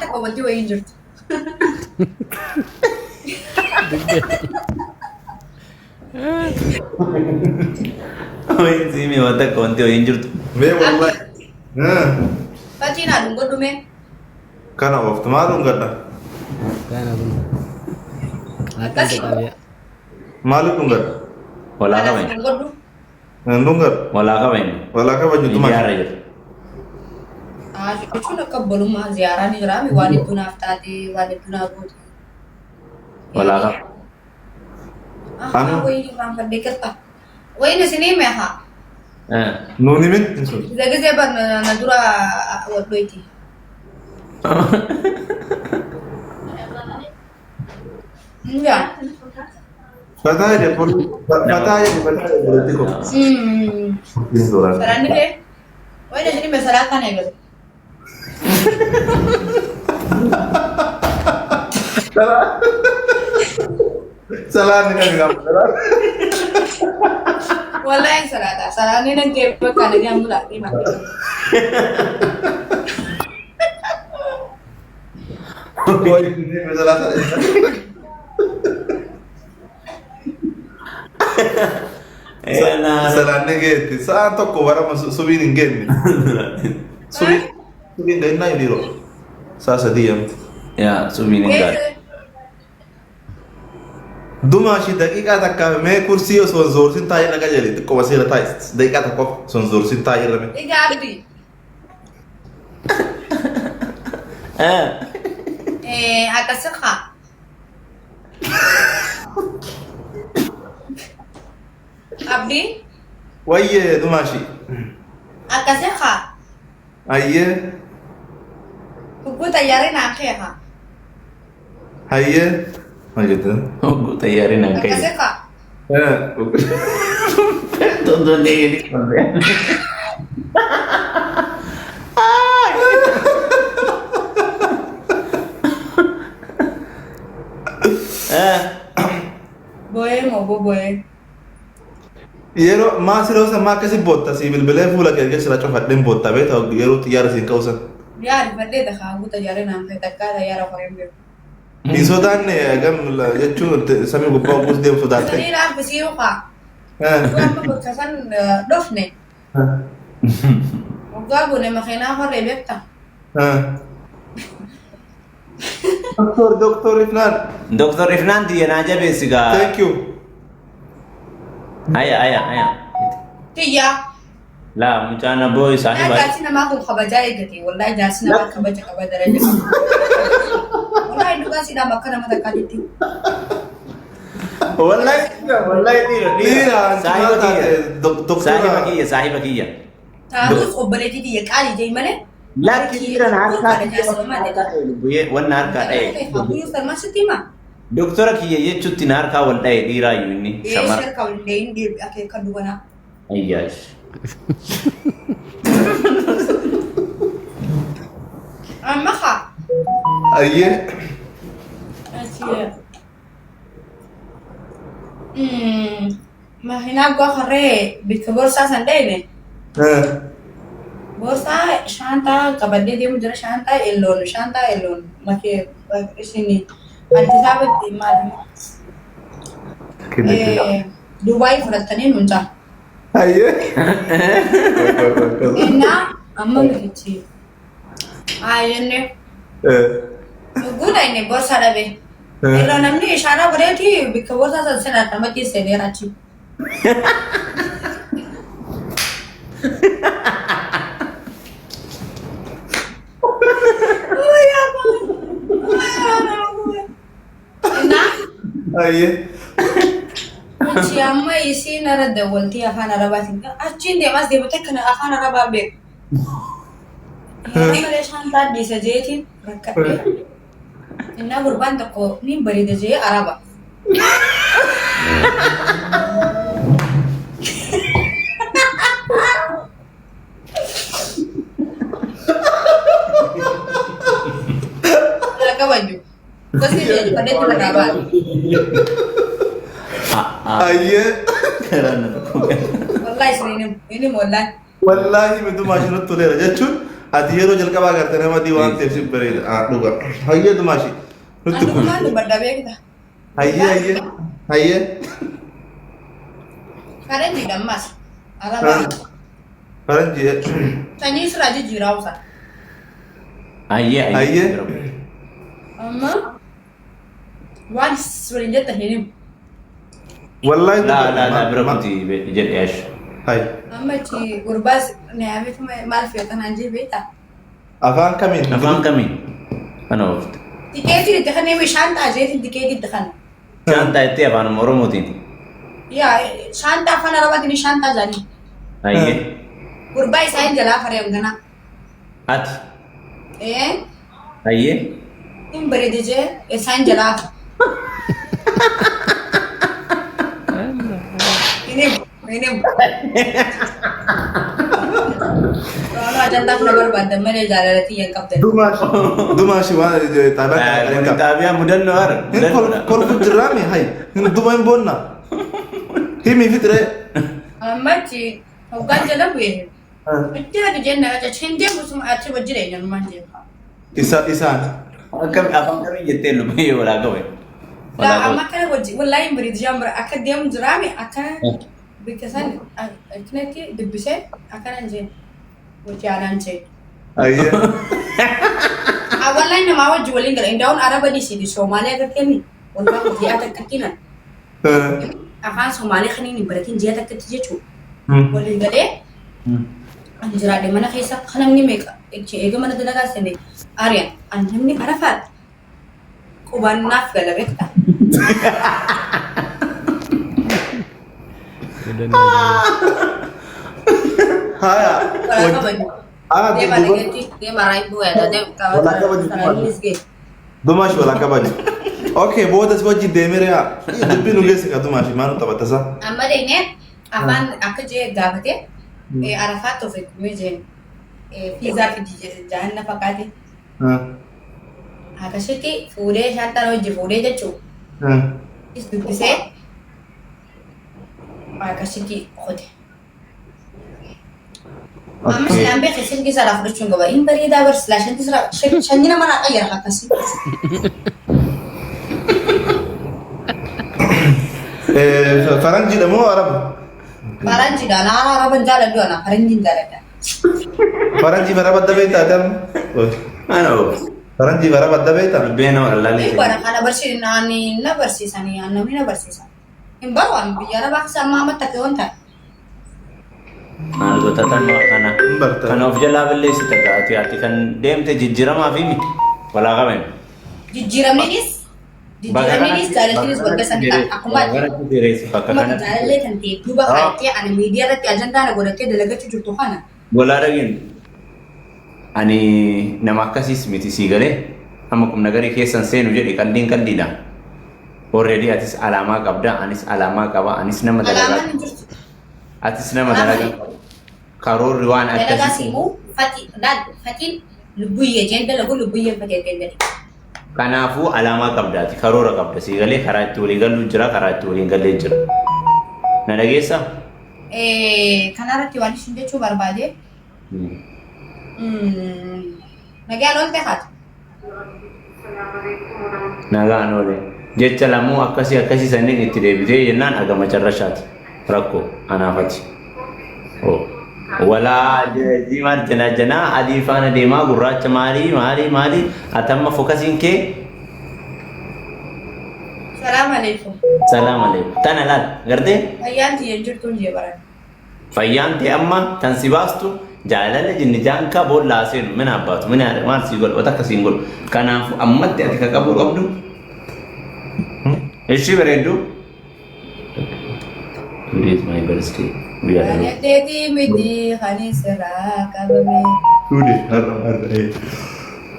takka wanti wayii hin jirtu. Wayin siimee waan takka wanti wayii hin jirtu. Mee wallahi. Fatiin haa dhungodhu mee. Kana ooftu maal dhungadha? Kana kun. Akka xaabiyaa. Maaliif dhungadha? Walaa Kanaaf kabajnu. dhungodhu. Hin dhungadhu. Walaa kabajnu. Walaa kabajnu tumaa. Miidiyaarra jiru. Jechuun akka obbolummaa ziyaaraa ni jiraami waan hedduu naaf taate waan hedduu naaf goote. Walaa qaba. Haa wayii irraanfadhee qirxa. Wayiin isinii mee haa. Nuun himin hin sun. Gizee bar na dura wadhoyti. Yaa. Fataa jedhe fataa jedhe fataa jedhe politiko. Salaanni kee. Wayiin isinii mee salaa kana eegalu. Salaanni kan gaafa salaan. Wallahi salaata. Salaanni nan kee bakka nagaan bulaa deemaa. Wayiin isinii mee salaata. Salaanni geetti. Sa'aan tokko warama subiin hin geenne. Subiin subiin gahinnaa hin dhiiroo. Sa'a sadii yamti. Yaa subiin hin gaadhu. Dumaa ishii daqiiqaa takka mee kursii osoo hin zoorsin taa'ee irra qajeeli xiqqoo wasiira taa'i daqiiqaa tokko osoo hin zoorsin taa'ee irra mee. Egaa Abdi. Akkasi haa. Abdi. Wayyee dumaa ishii. Akkasi haa. Ayyee. Hugguu xayyaarri naan kee haa. Hayyee. Maal jettu? Hogguu xayyaarri naan ka'e. Akkasi haa. Tontoon eeganii qabde. Booyee moo boboyee? Yeroo maa siroo san maa akkasi bootta sii bilbilee fuula kee keessa sira cufadheen bootta beekta yeroo xiyyaara siin ka'u san. Yaa rifadhee takaa hugguu xayyaarri naan kee takkaa xayyaara koreen beeku. Hin sodaanne gam jechuun samii gubbaa ogguus deemu sodaatte. Sanii naaf bisii haa. Waan bakka san dhufne. Waggaa buune makiinaa horree beekta. Doktor Doktor Ifnaan. Doktor Ifnaan tiyya naa jabeessi gaa. Thank you. Aya aya aya. Tiyyaa. Laa mucaan abboo isaanii Yaa baay'ee. jaarsi namaa kun kabajaa eeggate. Wallaahi jaarsi namaa kabaja qaba daraja qaba. Wallaahi dhugaa siidhaam akka nama takkaatitti. Wallahi dhiira wallahi dhiira Dhiira Saahiba taate kiyya. doktora. Saahiba kiyya saahiba kiyya. Taatus obboleettii tiyya qaalii jee malee. Lakki dhiira na harkaa kiyya wanna harkaa dha'e. Guyyuu sarmaa sitti himaa. Doktora kiyya jechuutti na harkaa wal dha'e dhiiraayyuu inni Ee shamara. sharka wallee hin deebi akeeka dubanaa. Ayyaash. Amma haa. Ayyee. Achi. Makiinaa abbaa harree bikka boorsaa san dhayne. Boorsaa shaantaa qabadhee deemu jira shaantaa elloon shaantaa elloon makee isin Addis Ababatti maal Dubaay fudhattanii nuun caa. Ayyee. Innaa amma nuti haa jennee Lubbuu dhayne boorsaa dhabe. Irra namni ishaaraa godheeti bikka boorsaa san seenaa namatti seeneera achi. Innaa Ayyee. achi amma isiin ara dawwaltii afaan arabaatiin achiin deemaas deemte kana afaan arabaa beeku. Yeroo malee shaantaa dhiisa jeetiin rakkadhee. Innaa gurbaan tokko niin bareeda jee araba. Ala kabaju. Gosti jee fadheetti irraa baate. Ayyee. Karaan na dhukkube. Wallahi isin hin himu wallahi. Wallaahi mitu maashinatti toleera jechuun Ati yeroo jalqabaa agarte nama adii waan ta'eef si bareeda. Ah, dhuga. Hayyee Dumaashi. Nutti Ani kun. dhugumaan dubbadha beekta. Hayyee hayyee. Hayyee. Faranjii dammas. Arabaa. Faranjii. Sanyii sirraa jijjiiraa usa. Ayyee Ayyee. ayyee. Amma waan waliin jettan hin himu. Wallaahi Laa laa laa bira kuti jedhe ash. Hay. Amma achi gurbaas niyaametu maal feetan anjii beekta. Afaan kamiin? Afaan kamiin? Kana oofte. Tikeetiin itti kanneen shaantaa jeetiin tikeetii itti kanna. Shaantaa itti afaan Oromootiin. Yaa shaantaa afaan Arabaatiin shaantaa jedhanii. Ayyee. Gurbaa isaa hin jalaa faree ganaa. Ati. Ee Ayyee. hin bareede jee isaan jalaa. Hin himu hin himu. Waan ajandaaf na barbaaddan malee jaalala tiyya hin qabdan. Dumaashi. Dumaashi waan xaabaa Kun kana. xaabiyaa mudannoo hara. Hin kolfu jirraami hay. Hin duma hin boonna. Himi fitiree. Amma achi hoggaan jala bu'e. Jira jenna achi hin deemu suma achi wajji jireenya numaan deemu. Isa isaan. Akkam afaan kamiin jettee lubbee walaa qabe. Laa amma akkana wajji wallaahi hin bareedu jaan bara akka deemu jiraame akkana bikka san akkanatti dubbisee akkana hin jeen wajji aanaan jeen. Ayyee. Wallahi namaa wajji waliin gala indaa'uun araba dhiisiiti Soomaalee agarteemi wallahi ji'a takkatti nan afaan Soomaalee kaniin hin baratin ji'a takkatti jechuudha. Waliin galee ani jiraadhe mana keessa kan namni meeqa eega mana dalagaa sene ari'an ani namni arafaadha. Qubannaaf gala beektaa. Haya. Walaa kabaju. Ah, Deema duba. dhageetti deema raayibuu yaada deema Walaa kabaju. qabata. Dumaashi walaa kabaju. Okay, boodas wajji deemee yaa. Dubbii nu geesse ka Dumaashi maal nu taphata sa? Amma deemee afaan akka jee gaafate arafaatti of eeggumee jeen fiizaa fidi jaanna fakkaate. Akkasitti fuudhee shaantaan hojii fuudhee jechuudha. Is dubbisee akkasitti qote. Amma silaan beekee silkii isaa fudhachuun qaba. Hin bareedaa bar silaa shanti sira shanyi nama naa qayyara akkasii. Faranjiidha moo Araba? Faranjiidha. Naa araban jaaladhu ana faranjiin jaaladha. Faranjii araba adda beektaa ati amma? Ana oofte. Faranjii araba adda beektaa? Lubbee nama lallaalee. Hin bara kana barsiisan na barsiisanii namni na barsiisan. Hin baru ani biyya arabaa keessa amma ammatti akka yoon ta'e. Maal goota tan kana. Hin barta. Kana of jalaa balleessita ati ati kan deemte jijjiiramaa fi miti. Walaa qaben. Jijjiiramninis jijjiiramninis jaalattinis bakka san ta'a. Akkuma Bakka akkuma kanatti. jaalallee kan ta'e duuba kaa'attee ani miidiyaa irratti ajandaa na godhattee dalagachuu jirtu kana. Walaa dhageen. Ani nama akkasiis miti sii galee amma qubna garii keessan seenu jedhe qalliin qalliidha. Already atis alaamaa qabda anis alaamaa qaba anis nama Alaamaan dalagaa hin jirtu. atis nama dalagaa qaba. Karoorri waan Dalagaa akkasii. siimuu fatii laal fatiin lubbuyyee jeen dalagu lubbuyyeen fatee jeen dalagu. Kanaafuu alaamaa qabdaati karoora qabda sii galee karaa itti walii gallu jira karaa itti waliin gallee jira. Na dhageessaa? Kanarratti waan isin jechuu barbaade nagaan oolte haati. Nagaan oole. Jecha lamuu akkasii akkasii sanniin itti deebitee jennaan agama carrashaati. Rakkoo anaafati. Walaa diimaa janaa janaa adii faana deemaa gurraacha maalii maalii maalii atamma fokasiin kee Salaam alaikum. salaam alaikum. Tana laal gartee Fayyaan tiyya jirtuun jee baran. fayyaan ta'e amma tan si baastu jaalala jinni jaankaa boollaa seenu mina abbaatu mina maal sii godhu wata akkasiin godhu. Kanaafuu ammatti ati ka qabu qabdu. Ishii bareeddu. Today is my birthday. Guyyaa dhalootaa. Jaalatteetii miti kan sirraa qabame. Tuude har'a har'a.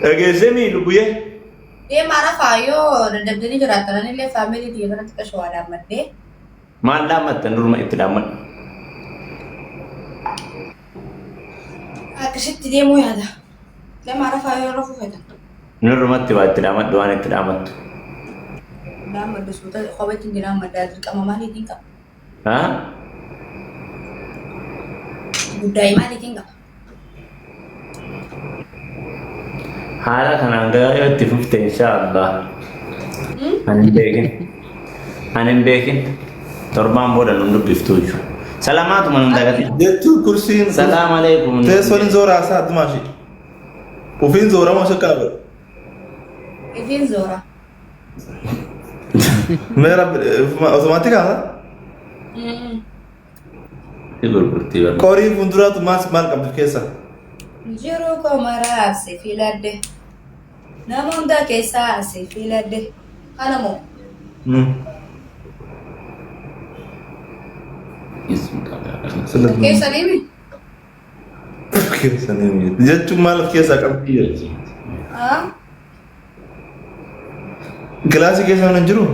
Dhageessee lubbuyyee. Deema rafaa yoo dadhabdanii jiraatan illee faamilii tiyya biratti qashoo dhaammadhee. Maal dhaammattan duruma itti dhaammadhu. Akkasitti deemuu yaada. Deema rafaa yoo rafuu feetan. Nurrumatti waa itti dhaammadhu waan itti dhaammattu. Dhaammadhu suuta kopheetti hin dhaammadhaa dirqama maaliitiin qaba? Haa? Guddaa'ee maaliitiin qaba? Haala kanaan gara yoo itti fufte inshaallah. Ani hin beekin. Ani hin beekin. Torbaan booda nun dubbiftu iyyuu. Salaamaatuma nun dagatin. Jechuun kursiin Salaam aleekum. teessoon hin zoora haasaa addumaa ishee. Ofiin zoorama osoo akkana godhe. Ifiin zoora. Mee rabbi otomaatik haasaa. Gurgurtii barbaada. Qorii fuulduraatu maal maal qabdu keessa? Jiruu koo maraaf si filadhe. Nama hunda keessaa si filadhe. Kana moo? Keessanii mi? Keessanii jechuun maal of keessaa qabdi? Ah? Kilaasii keessa hin jiru?